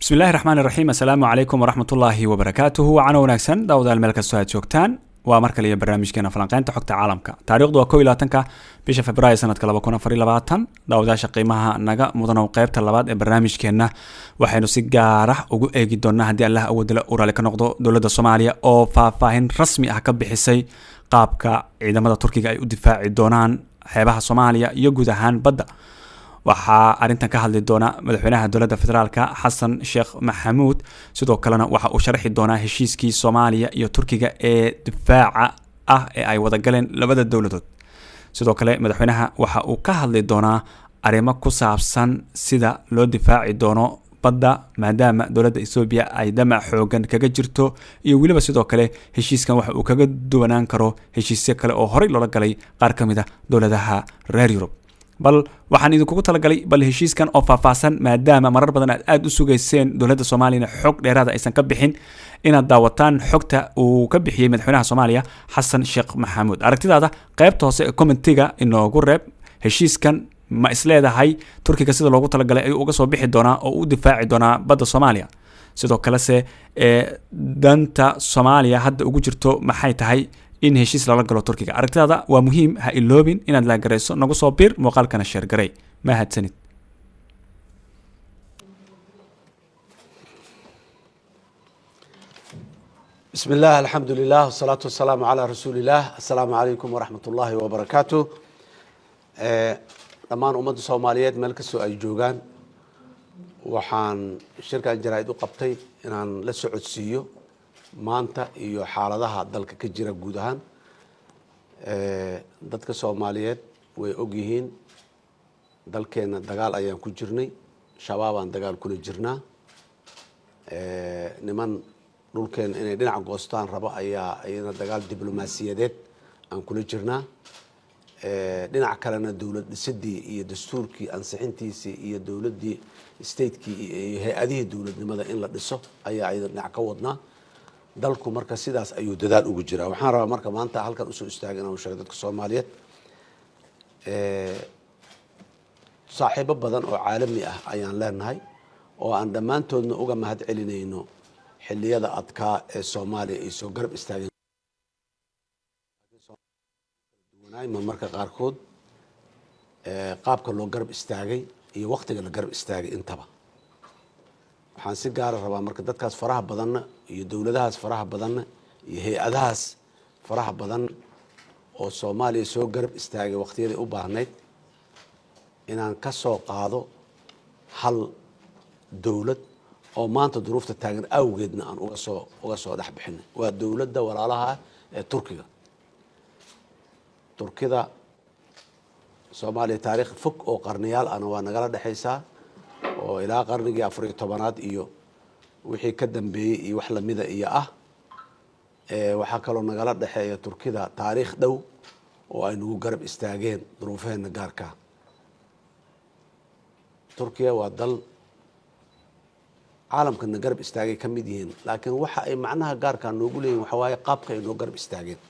Bismillahi raxmaan iraxiim. Assalaamu calaykum waraxmatullaahi wabarakaatuhu. Wacana wanaagsan, daawadayaal, meel kastoo aad joogtaan. Waa mar kale iyo barnaamijkeena falanqeynta xogta caalamka. Taariikhdu waa 21-ka bisha Februaayo sanadka 2024. Daawadayaasha qiimaha naga mudanow, qeybta labaad ee barnaamijkeenna waxaynu si gaara ugu eegi doonaa, haddii Allah awoodala uu raali ka noqdo, dowladda Soomaaliya oo faahfaahin rasmi ah ka bixisay qaabka ciidamada Turkiga ay u difaaci doonaan xeebaha Soomaaliya iyo guud ahaan badda. Waxaa arrintan ka hadli doona madaxweynaha dowladda federaalka, Xasan Sheekh Maxamuud. Sidoo kalena waxa uu sharxi doonaa heshiiskii Soomaaliya iyo Turkiga ee difaaca ah ee ay wada galeen labada dowladood. Sidoo kale madaxweynaha waxa uu ka hadli doonaa arrimo ku saabsan sida loo difaaci doono badda, maadaama dowladda Etoobiya ay damac xoogan kaga jirto, iyo weliba sidoo kale heshiiskan waxa uu kaga duwanaan karo heshiisyo kale oo horey loola galay qaar ka mid a dowladaha reer Yurub. Bal waxaan idinkugu talagalay bal heshiiskan oo faahfaahsan, maadaama marar badan aad aada u sugayseen, dowladda Soomaaliyana xog dheeraada aysan ka bixin, inaad daawataan xogta uu ka bixiyey madaxweynaha Soomaaliya, Xasan Sheekh Maxamuud. Aragtidaada qaybta hoose ee commentiga inoogu reeb. Heshiiskan ma isleedahay Turkiga sida loogu talagalay ayuu uga soo bixi doonaa oo u difaaci doonaa badda Soomaaliya? Sidoo kalese ee danta Soomaaliya hadda ugu jirto maxay tahay in heshiis lala galo Turkiga? Aragtidaada waa muhiim. Ha iloobin inaad like garayso, nagu soo bir, muuqaalkana share garay. Mahadsanid. Bismi illah, alxamdu lilah, wasalaatu wasalaamu calaa rasuuli illah. Assalaamu calaykum waraxmat ullaahi wabarakaatu. Dhammaan ummadda Soomaaliyeed meel kastoo ay joogaan, waxaan shirkan jaraa-id u qabtay inaan la socodsiiyo maanta iyo xaaladaha dalka ka jira guud ahaan. Dadka Soomaaliyeed way ogyihiin, dalkeena dagaal ayaan ku jirnay, Shabaabaan dagaal kula jirnaa. Niman dhulkeena inay dhinac goostaan rabo ayaa iyadana dagaal diblomaasiyadeed aan kula jirnaa. Dhinac kalena dowlad dhisidii iyo dastuurkii ansixintiisii iyo dowladdii statekii iyo hay-adihii dowladnimada in la dhiso ayaa iyada dhinac ka wadnaa. Dalku marka sidaas ayuu dadaal ugu jiraa. Waxaan rabaa marka maanta halkan usoo istaagay inaan sheego dadka Soomaaliyeed, saaxiibo badan oo caalami ah ayaan leenahay oo aan dhammaantoodna uga mahad celinayno xilliyada adkaa ee Soomaaliya ay soo garab istaageen. Marka qaarkood qaabka loo garab istaagay iyo waktiga la garab istaagay intaba, waxaan si gaara rabaa marka dadkaas faraha badanna iyo dowladahaas faraha badanna iyo hay-adahaas faraha badan oo Soomaaliya soo garab istaagay waqtiyaday u baahnayd inaan ka soo qaado hal dowlad oo maanta duruufta taagan awgeedna aan uga soo dhex bixinay. Waa dowladda walaalaha ah ee Turkiga. Turkida Soomaaliya taariikh fog oo qarniyaal ahna waa nagala dhexaysaa, oo ilaa qarnigii 14aad iyo wixii ka dambeeyey iyo wax lamida iyo ah. Waxaa kaloo nagala dhexeeya Turkida taariikh dhow oo ay nagu garab istaageen duruufaheenna gaarkaa. Turkiya waa dal caalamkana garab istaagay ka mid yihiin, laakiin waxa ay macnaha gaarkaa noogu leeyihin waxa waaye qaabka ay noo garab istaageen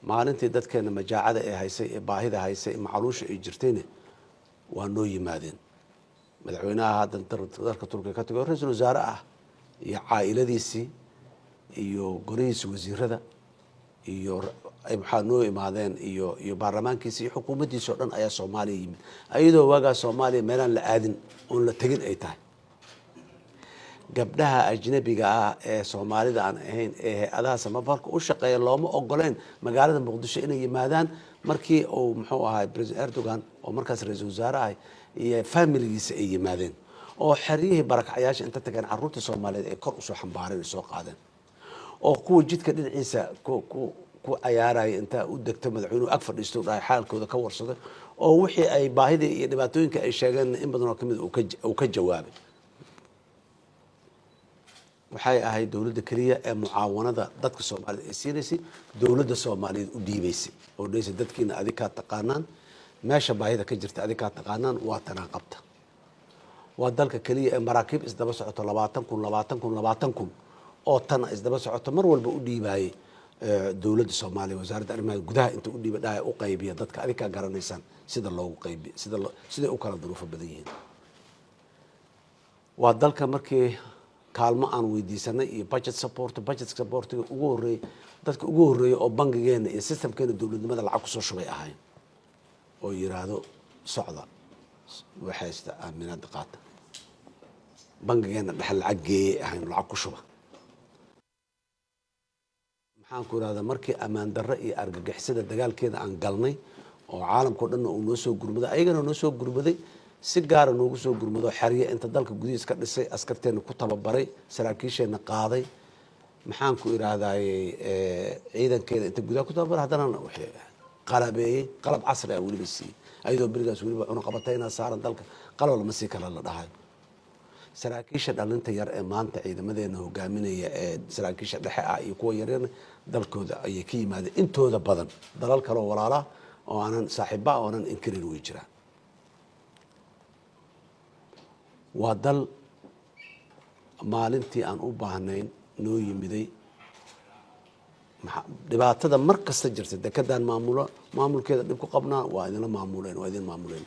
maalintii dadkeena majaacada ee haysay, ee baahida haysay, ee macaluusha ay jirtayna waa noo yimaadeen. Madaxweynaha hadda dalka Turkiga ka tago, ra-iisul wasaare ah, iyo caa'iladiisii iyo golihiisi wasiirada iyo waxaa noo imaadeen iyo baarlamaankiisi iyo xukuumaddiisi o dhan ayaa Soomaaliya yimid, ayadoo waagaa Soomaaliya meelaan la aadin oon la tegin ay tahay. Gabdhaha ajnabiga ah ee Soomaalida aan ahayn ee hay-adaha samafalka u shaqeeya looma ogoleyn magaalada Muqdisho inay yimaadaan markii uu, muxuu ahay, President Erdogan oo markaas ra-iisul wasaare ah iyo familigiisa ay yimaadeen, oo xeryihii barakacyaasha inta tageen caruurta Soomaaliyeed ay kor usoo xambaareen, ay soo qaadeen, oo kuwa jidka dhinaciisa ku cayaaraya intaa u degto madaxweynuhu ag fadhiisto, dhahay xaalkooda ka warsado, oo wixii ay baahidii iyo dhibaatooyinka ay sheegeen in badan oo kamid uu ka jawaabay. Waxay ahayd dowladda keliya ee mucaawanada dadka Soomaaliyeed ay siinaysay dowladda Soomaaliyeed u dhiibaysay oo dhaysay: "Dadkiina adikaa taqaanaan, meesha baahida ka jirta adikaa taqaanaan, waa tanaa qabta." Waa dalka keliya ee maraakiib isdaba socoto, 20,000, 20,000, 20,000 oo tana isdaba socoto, mar walba u dhiibaayay dowladda Soomaaliya, wasaaradda arrimaha gudaha inta u dhiiba, dhahay: "U qaybiya dadka, adikaa garanaysaan sida loogu qaybiyo, sida loo siday u kala duruufo badan yihiin." Waa dalka markii kaalmo aan weydiisanay iyo budget support, budget supportiga ugu horreeyey, dadka ugu horreeyey oo bangigeena iyo systemkeena dowladnimada lacag kusoo shubay ahayn oo yiraahdo, "Socda, waxaysta aaminaada qaata." Bangigeena dhexe lacag geeyey ahayn, lacag ku shuba. Maxaan ku irahdaa, markii ammaan darro iyo argagixisada dagaalkeeda aan galnay oo caalamka o dhanna uu noo soo gurmaday, ayagana noo soo gurmaday, si gaara noogu soo gurmado, xerye inta dalka gudihiis ka dhisay, askarteena ku tababaray, saraakiisheena qaaday, maxaan ku irahdaye, ciidankeeda inta gudaha ku tababaray, haddana wixii qalabeeyey, qalab casri ah weliba siiyey, ayadoo berigaas weliba cunaqabatayna saaran dalka, qalab lama sii kala la dhahayo. Saraakiisha dhalinta yar ee maanta ciidamadeena hogaaminaya ee saraakiisha dhexe ah iyo kuwa yaryarna dalkooda ayay ka yimaadeen intooda badan. Dalal kale oo walaalaha oo aanan saaxiiba oo aanan inkarin way jiraan. Waa dal maalintii aan u baahnayn noo yimiday. Dhibaatada mar kasta jirta, dekedaan maamulo, maamulkeeda dhib ku qabnaa, waa idinla maamuleen, waa idin maamuleen.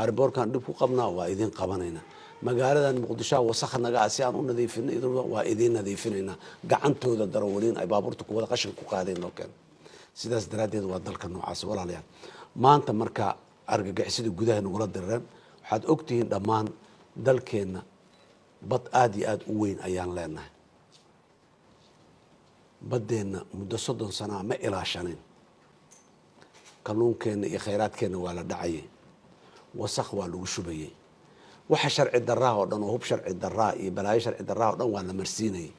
Airportkan dhib ku qabnaa, waa idin qabanayna. Magaaladan Muqdishoa wasakh naga ah, si aan u nadiifino, waa idin nadiifinaynaa. Gacantooda darawaliin ay baabuurta kuwada qashin ku qaadeen noo keen. Sidaas daraaddeed waa dalka noocaas, walaalayaal. Maanta marka argagixisada gudaha nagula dirareen, waxaad ogtihiin dhammaan dalkeenna bad aada iyo aada u weyn ayaan leenahay. Baddeenna muddo 30 sanaa ma ilaashanin. Kalluunkeenna iyo khayraadkeenna waa la dhacayay, wasakh waa lagu shubayey, waxa sharci daraha oo dhan oo hub sharci daraa iyo balaayo sharci daraha o dhan waa la marsiinayay.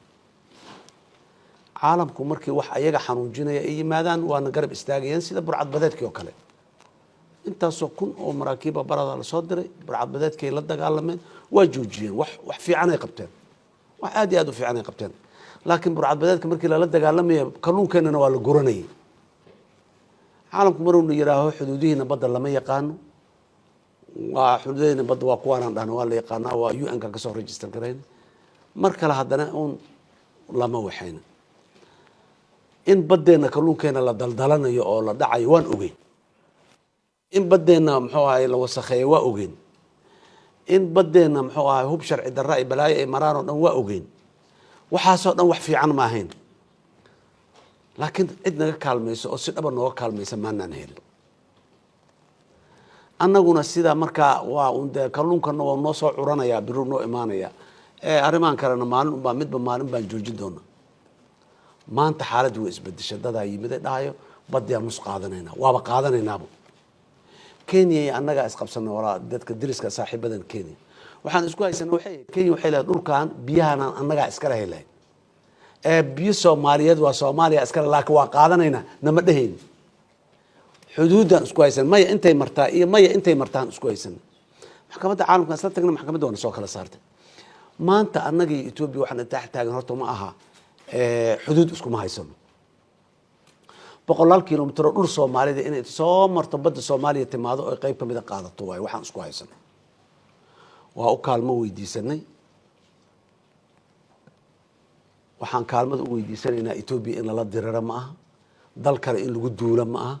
Caalamku markii wax ayaga xanuujinaya ay yimaadaan, waana garab istaagayeen, sida burcadbadeedkii oo kale. Intaasoo kun oo maraakiiba barada lasoo diray, burcadbadeedkay la dagaalameen, waa joojiyeen. Wax fiicanay qabteen, wax aad iyo aad u fiican ay qabteen. Laakiin burcadbadeedka markii lala dagaalamaya, kalluunkeennana waa la guranayay. Caalamku maruu yihaaho xuduudihiina badda lama yaqaano, waa xuduudaheena badda waa kuwaanaan dhahna, waa la yaqaanaa, waa UN-ka kasoo register garayna. Mar kale haddana uun lama waxayna in baddeenna kalluunkeena la daldalanayo oo la dhacayo, waan ogeyn. In baddeenna, muxuu ahay, la wasakheeyo, waa ogeyn. In baddeenna, muxuu ahay, hub sharci darra ay balaayo ay maraan oo dhan, waa ogeyn. Waxaasoo dhan wax fiican ma ahayn, laakiin cid naga kaalmayso oo si dhaba nooga kaalmaysa maanaan helin. Annaguna sidaa markaa waa un dee kalluunkana waa noo soo curanayaa, biru noo imaanaya. Arrimahan kalena maalin unbaa, midba maalin baan joojin doona. Maanta xaaladdu way isbedeshay. Dadaa yimid ay dhahayo baddiyaa nus qaadanayna, waaba qaadanaynaaba. Kenya iyo annagaa isqabsanay, walaa dadka dariska saaxiibadan. Kenya waxaan isku haysanay waxay Kenya waxay leedahay dhulkan biyahanaan annagaa iskala helahay ee biyo Soomaaliyeed, waa Soomaaliya iskale, laakiin waa qaadanaynaa nama dhehayn. Xuduuddaan isku haysan, maya intay martaa iyo maya intay martaan isku haysan. Maxkamadda caalamka isla tagna, maxkamadda waana soo kala saartay. Maanta annaga iyo Etoobiya waxaan dhex taagan horta ma aha xuduud iskuma haysano. Boqolaal kilomitr oo dhul Soomaalida inay soo marto badda Soomaaliya timaado oo qeyb kamida qaadato waayo waxaan isku haysanay. Waa u kaalmo weydiisanay. Waxaan kaalmada u weydiisanaynaa Etoobiya in lala diriro ma aha, dal kale in lagu duulo ma aha,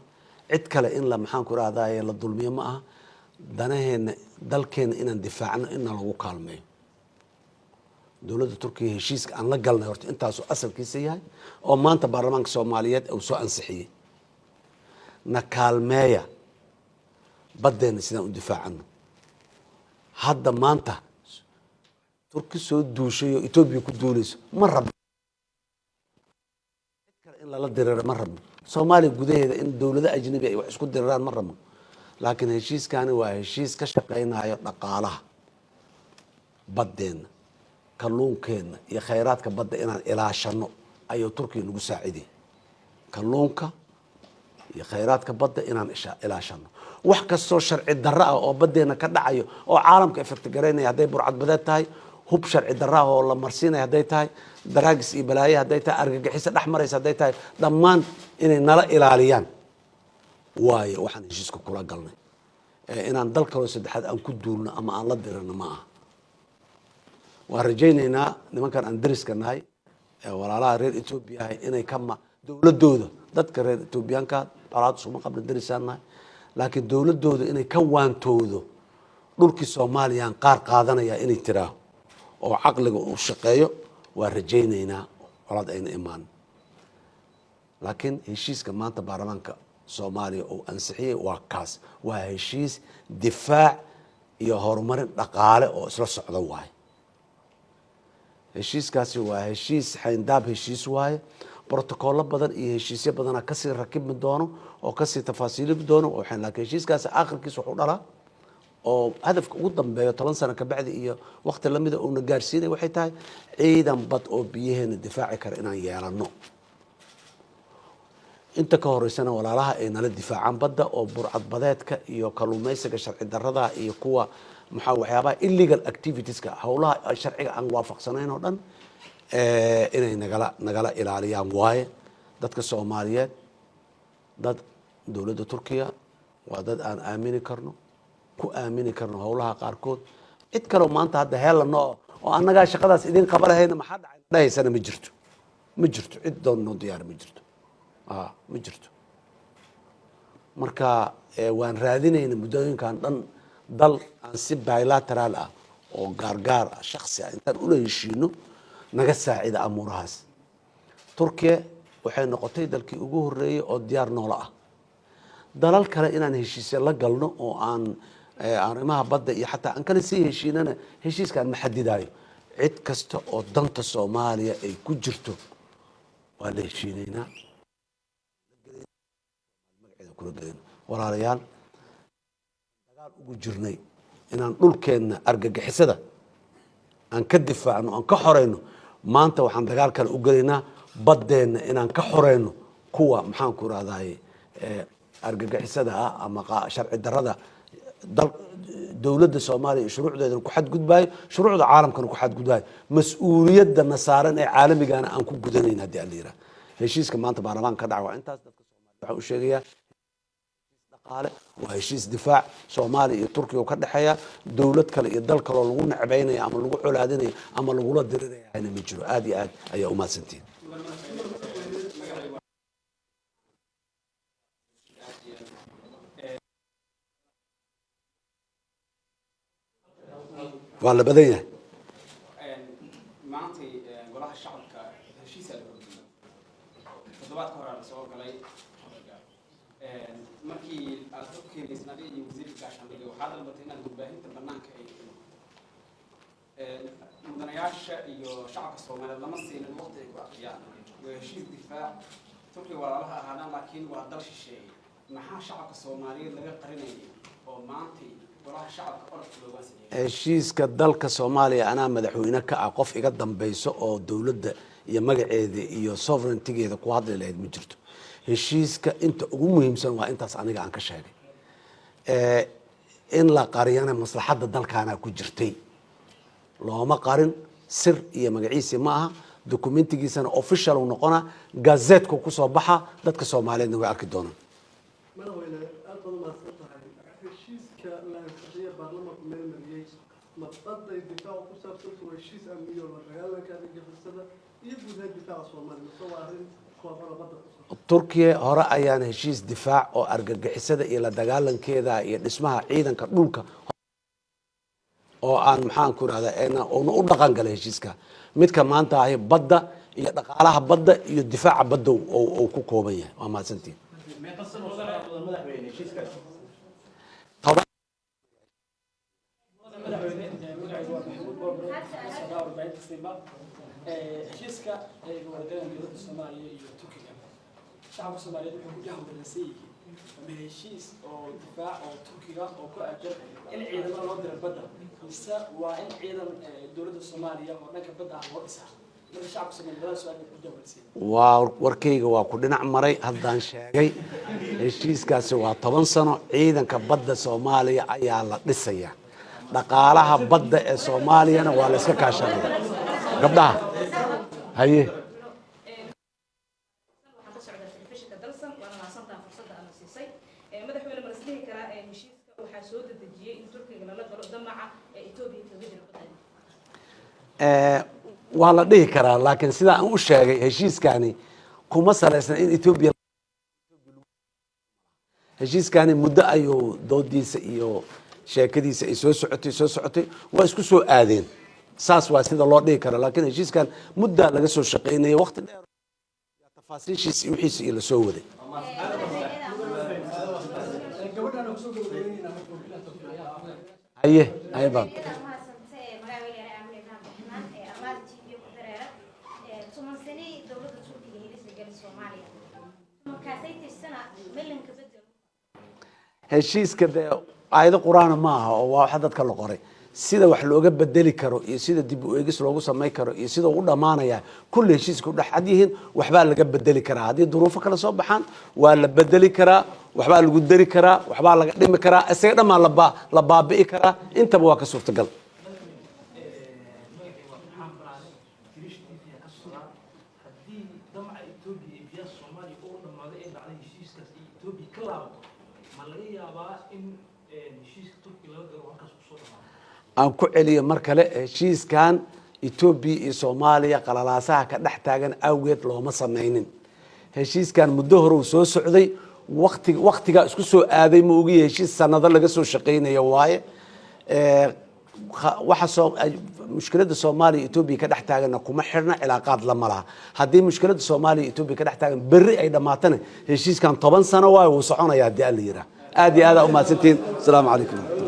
cid kale in la, maxaan ku rahdaye, la dulmiyo ma aha. Danaheena dalkeena inaan difaacno inna lagu kaalmeeyo. Dowladda Turkiga heshiiska aan la galnay horta intaasuu asalkiisa yahay oo maanta baarlamaanka Soomaaliyeed uu soo ansixiyey. Na kaalmeeya baddeena sidaan u difaacano. Hadda maanta Turki soo duushay oo Etoobiya ku duuleyso ma rabno. Cid kale in lala diriro ma rabno. Soomaaliya gudaheeda in dowlado ajnabi ay wax isku diriraan ma rabno. Laakiin heshiiskani waa heshiis ka shaqeynayo dhaqaalaha baddeenna, kalluunkeenna iyo khayraadka badda inaan ilaashano ayuu Turkiya nagu saacidiyay. Kalluunka iyo khayraadka badda inaan ilaashano, wax kastoo sharci darro ah oo baddeena ka dhacayo oo caalamka effect garaynaya, hadday burcadbadeed tahay, hub sharci darro ah oo la marsiinaya hadday tahay, drugs iyo balaaye hadday tahay, argagixiso dhex maraysa hadday tahay, dhammaan inay nala ilaaliyaan waayo waxaan heshiiska kula galnay. Inaan dal kaloo saddexaad aan ku duulno ama aan la dirano ma aha. Waan rajaynaynaa nimankan aan dariska nahay ee walaalaha reer Etoobiya ahay inay kama dowladooda, dadka reer Etoobiyaanka colaad isuma qabna, darisaan nahay, laakiin dowladooda inay ka waantoodo dhulkii Soomaaliyaan qaar qaadanaya inay tiraaho. Oo caqliga uu shaqeeyo, waa rajaynaynaa colaad ayna imaan. Laakiin heshiiska maanta baarlamaanka Soomaaliya uu ansixiyey waa kaas, waa heshiis difaac iyo horumarin dhaqaale oo isla socda waaye. Heshiiskaasi waa heshiis xayndaab heshiis waaye. Brotocollo badan iyo heshiisyo badana kasii rakibmi doono oo kasii tafaasiilimi doono. Laakiin heshiiskaasi aakhirkiisa wuxuu dhalaa oo hadafka ugu dambeeyo 10 sano kabacdi iyo wakti lamida uuna gaarsiinaya waxay tahay ciidan bad oo biyaheena difaaci kara inaan yeelano. Inta ka horeysana walaalaha ay nala difaacaan badda oo burcadbadeedka iyo kaluumeysiga sharci darada iyo kuwa maxaa waxyaabaha illegal activitieska, howlaha sharciga aan waafaqsanayn oo dhan, inay nagala ilaaliyaan waaye. Dadka Soomaaliyeed, dad dowladda Turkiya waa dad aan aamini karno, ku aamini karno howlaha qaarkood. Cid kaleo maanta hadda heelano oo annagaa shaqadaas idin qaba lahayna maxaa dhacay dhahaysana ma jirto, ma jirto. Cid doon noo diyaara ma jirto, ma jirto. Marka waan raadinayna muddooyinkan dhan dal aan si bilateral ah oo gaargaar ah, shaksi ah, intaan ula heshiino naga saacida amuurahaas. Turkiya waxay noqotay dalkii ugu horeeyey oo diyaar noola ah. Dalal kale inaan heshiisya la galno oo aan arrimaha badda iyo xataa aan kala sii heshiinana, heshiiskaan ma xadidayo. Cid kasta oo danta Soomaaliya ay ku jirto waa la heshiinaynaa, magaceeda kula gelayno. Walaalayaal, dagaal ugu jirnay inaan dhulkeenna argagixisada aan ka difaacno, aan ka xoreyno. Maanta waxaan dagaal kale u gelaynaa baddeenna inaan ka xoreyno kuwa, maxaan ku irahdaye, argagixisada ah ama sharci darada dal dowladda Soomaaliya iyo shuruucdeedana ku xadgudbaayo, shuruucda caalamkana ku xadgudbaayo, mas-uuliyadda saaran ee caalamigana aan ku gudanayn haddii ala yiraha. Heshiiska maanta baarlamaanka ka dhaca waa intaas. Dadka Soomaaliya waxaan u sheegayaa, dhaqaale waa heshiis difaac Soomaaliya iyo Turkiga oo ka dhexeeya. Dowlad kale iyo dal kaloo lagu necbaynaya ama lagu colaadinaya ama lagula dirirayana ma jiro. Aad iyo aad ayaa umahadsantihin. Waa la badan yahay. Maantay golaha shacabka heshiisaa la horgeeyey. Toddobaadka hore la soo galay sharciga. Markii aad hor keenaysan adiga iyo wasiirka gaashaandhigga, waxaa dalbatay inaad warbaahinta banaanka ay mudanayaasha iyo shacabka Soomaaliyeed lama siinin waqti ay ku aqriyaan. Waa heshiis difaac, Turkiga walaalaha ahaadaan, laakiin waa dal shisheeye. Maxaa shacabka Soomaaliyeed laga qarinayay oo maantay golaha shacabka orodka looga sameeyey? Heshiiska dalka Soomaaliya anaa madaxweyne ka ah. Qof iga dambayso oo dowladda iyo magaceeda iyo sovereigntygeeda ku hadli lahayd ma jirto. Heshiiska inta ugu muhiimsan waa intaas aniga aan ka sheegay. In la qariyana maslaxadda dalkaana ku jirtay, looma qarin. Sir iyo magaciisi ma aha. Documentigiisana official uu noqonaa, gazetku kusoo baxa, dadka Soomaaliyeedna way arki doonaan. Madaxweyne, aad baad umahadsan tahay. Heshiiska la ansixiyey, baarlamaanku meel mariyey, ma badday difaaca ku saabsan, waa heshiis amniyo la dagaalanka argagixisada iyo guud ahaan difaaca Soomaaliya, mise waa arrin kooban oo badda ku saabsan? Turkiya hore ayaan heshiis difaac oo argagixisada iyo la dagaalankeeda iyo dhismaha ciidanka dhulka oo aan, maxaan ku irahdaa, una u dhaqan galay heshiiska. Midka maanta ahi badda iyo dhaqaalaha badda iyo difaaca badda uu ku kooban yahay. Waa mahadsantiin. Meeqa sano socda, madaxweyne, heshiiskaas? 10. Madaxweyne, magacaygu waa Maxamuud Bobre, socdaa warbaahinta Simba. Heshiiska ay wadagaleen dowladda Soomaaliya iyo Turkiga, shacabka Soomaaliyeed wuxuu ku jahwareersan yihiin ama heshiis oo difaac oo Turkiga oo ku aadan in ciidamada loo diro badda, mise waa in ciidan dowladda Soomaaliya oo dhanka badda ah loo dhisaa? Marka shacabka Soomaaliyeed labada su-aal bay ku jahwareersan yihiin. Waa warkayga waa ku dhinac maray. Haddaan sheegay heshiiskaasi waa 10 sano. Ciidanka badda Soomaaliya ayaa la dhisaya, dhaqaalaha badda ee Soomaaliyana waa la iska kaashanaya. Gabdhaha, haye. Waxaan ka socdaa telefishinka Dalsan. Waana mahadsantaha fursadda aad na siisay. Madaxweyne, ma la isdhihi karaa heshiiska waxaa soo dedejiyey in Turkiga lala galo damaca ee Etoobiya kaga jira badda? Waa la dhihi karaa, laakiin sida aan u sheegay, heshiiskani kuma salaysna in Ethiopia. Heshiiskani muddo ayuu doodiisa iyo sheekadiisa ay soo socotay, soo socotay, waa isku soo aadeen. Saas waa sida loo dhigi karo, laakiin heshiiskan muddaa laga soo shaqaynaya, waqti dheer, tafaasiishiisa iyo wixiisa iyo lasoo waday. Gabadhaan kusoo gabagabeynayna marka wabillahi tawfiiq. Haye haye baab. Mahadsantay. Magacayga Aamine Ibrahim Raxmaan ee Arlaadi TV ku dareera. 10 sani dowladda Turkiga heshiis galay Soomaaliya, 10-kaasay tirsana milanka bedel. Heshiiska dee aayado Qur-aana ma aha oo waa waxa dadka la qoray. Sida wax looga bedeli karo iyo sida dib u eegis loogu samayn karo iyo sida u dhammaanaya, kulli heshiiska u dhex cad yihiin. Waxbaa laga bedeli karaa haddii duruufo kale soo baxaan, waa la bedeli karaa, waxbaa lagu dari karaa, waxbaa laga dhimi karaa, isaga dhammaa la baabi'i karaa, intaba waa ka suurtagal. Magacay waa Farxaan Baraane, Tirish TV ka socdaa. Haddii damaca Etoobiya ee biyaha Soomaaliya oo dhammaaday ee dhacday heshiiskaas iyo Etoobiya ka laabato, ma laga yaabaa in heshiiska Turkiga laga galo halkaas kusoo dhamaado? Aan ku celiyo mar kale: heshiiskan Etoobiya iyo Soomaaliya qalalaasaha ka dhex taagan awgeed looma sameynin. Heshiiskan muddo hore uu soo socday, wati waktigaa isku soo aaday ma ogiya, heshiis sanado laga soo shaqaynayo waaye. Waxa soo mushkiladda Soomaaliya Etoobiya ka dhex taaganna kuma xirna, cilaaqaad lama laha. Haddii mushkiladda Soomaaliya Etoobiya ka dhex taagan berri ay dhammaatana, heshiiskan 10 sano waayo, wuu soconaya haddii Alla yidhaah. Aad iyo aad aa umahadsantihiin. Asalaamu calaykum.